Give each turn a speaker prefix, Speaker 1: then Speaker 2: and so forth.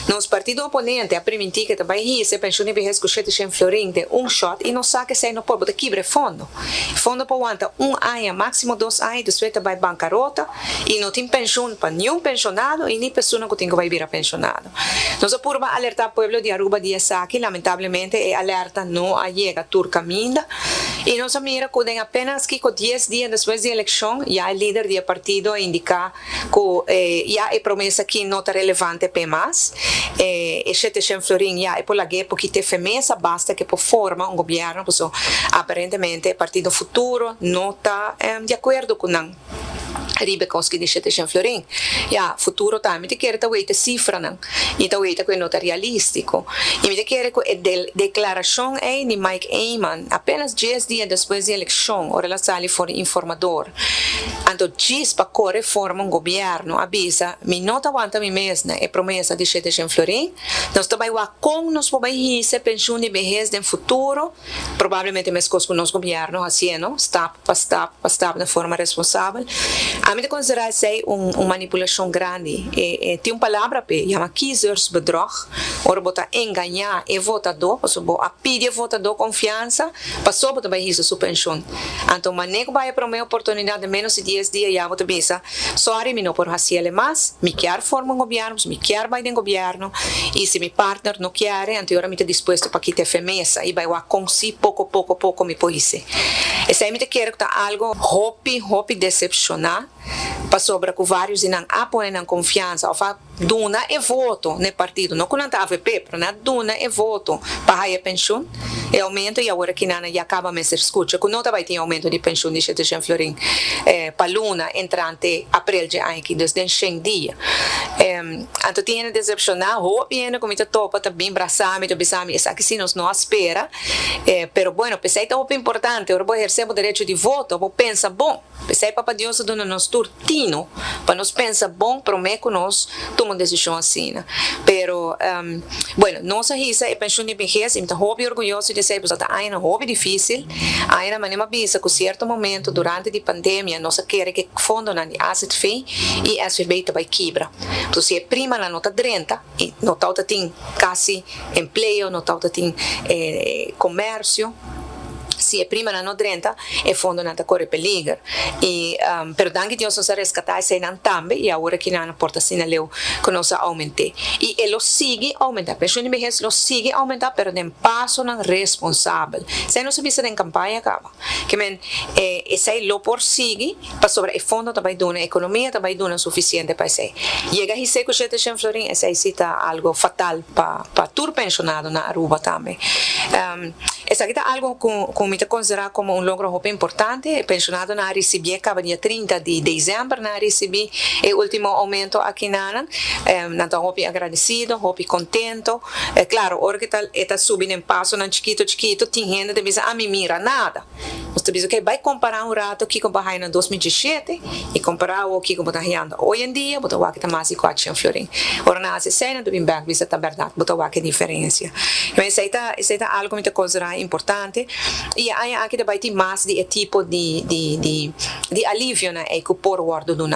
Speaker 1: Nos partido oponente a priminti cu ta bay hisa pensioen di behes cu 700 florin den un shot y nos sa cu esey no por, bo ta kibra fondo. Fondo por wanta un aña, maximo 2 aña, despues ta bay bancarota y no tin pensioen pa ningun pensionado y ni persona cu tin cu bay bira pensionado. Nos a purba alerta pueblo di Aruba di esaki, lamentablemente e alerta no a yega tur caminda y nos a mira cu den apenas kico 10 dia despues di eleccion ya e lider di partido a indica cu ya e promesa aki no ta relevante pa mas. E 700 florin ya e por lag'e porque te femesa, basta cu por forma un gobierno, pues aparentemente e partido Futuro no ta di acuerdo cu nan riba cos di 700 florin. Ja, Futuro tambe ta kier ta weta cifranan. Y ta weta cu no ta realistico. Y mi ta kere cu e declaracion ey di Mike Eman, apenas 10 dia despues di eleccion, ora el a sali for di Informador. Anto djis pa core forma un gobierno, a bisa, mi no ta wanta mi mes na e promesa di 700 florin, nos ta bay wak con nos por bay hisa pensioen di behes den futuro, probablemente mescos cu nos gobierno haciendo, stap pa stap pa stap, di forma responsabel. Ami ta considera esey un manipulacion grandi. E tin un palabra p'e, yama kiezersbedrog, ora bo ta engaña e votador, bo a pidi e votador confiansa, paso bo ta bay hisa su pensioen. Anto, manera cu bay pa e oportunidad di menos di 10 dia, ya bo ta bisa, sorry, mi no por haci'e mas, mi kier forma un gobierno, mi kier bay den gobierno, y si mi partner no kier, anto awor mi ta dispuesto pa kita e mesa y bay wak con si poco poco poco mi por hisa. Esey mi ta kere ta algo hopi hopi decepciona, pasobra cu varios di nan a pone nan confiansa of a duna e voto na partido, no cu nan ta AVP, pero nan a duna e voto pa haya pensioen e aumento y awor cu nan ya caba mester scucha cu no ta bay tin aumento di pensioen di 700 florin pa luna entrante april di aña aki, dus den 100 dia. Anto tin decepciona, hopi hende cu mi ta topa ta bin brasa mi, ta bisa mi, esaki si nos no a spera, pero bueno, pesey ta hopi importante, ora bo eherce e derecho di voto, bo pensa bon. Pesey Papa Dios a duna nos tur tino, pa nos pensa bon prome cu nos tuma un decision asina. Pero, bueno, nos a hisa e pensioen di behes, y ta hopi orguyoso di esey, ta aña hopi dificil, aña manera bisa cu cierto momento durante e pandemia nos a kere cu fondonan di AZV y SVB ta bay kibra. Anto, si e primanan no ta drenta, y no ta tin casi empleo, no ta tin comercio, si e primanan no drenta, e fondonan ta core peliger. Y pero danki Dios nos a rescata eseynan tambe y awor aki nan por ta asina leu cu nos a aumenta. Y e lo sigui aumenta. Pensioen di behes lo sigui aumenta, pero den pasonan responsabel. Esey nos a bisa den campaña caba. Kiermen esey lo por sigui, pasobra e fondo ta bay duna, economia ta bay duna suficiente pa esey. Yega his'e cu 700 florin, esey si ta algo fatal pa tur pensionado na Aruba tambe. Esaki ta algo cu mi ta considera como un logro hopi importante. Pensionadonan a ricibi caba dia 30 di december, nan a ricibi e ultimo aumento aki nan. Nan ta hopi agradecido, hopi contento. Claro, ora cu ta subi den pasonan chikito chikito, tin hende ta bisa, ami mira nada. Bo ta bisa, ok, bay compara un rato kico bo a haya na 2017 y compara kico bo ta hayando hoy en dia, bo ta wak ta mas di 400 florin. Ora nan haci esey, nan ta bin bek bisa ta berdad, bo ta wak e diferencia. Maar esey ta algo cu mi ta considera importante. Y ey aki tambe tin mas di tipo di alivionan cu por wordo duna.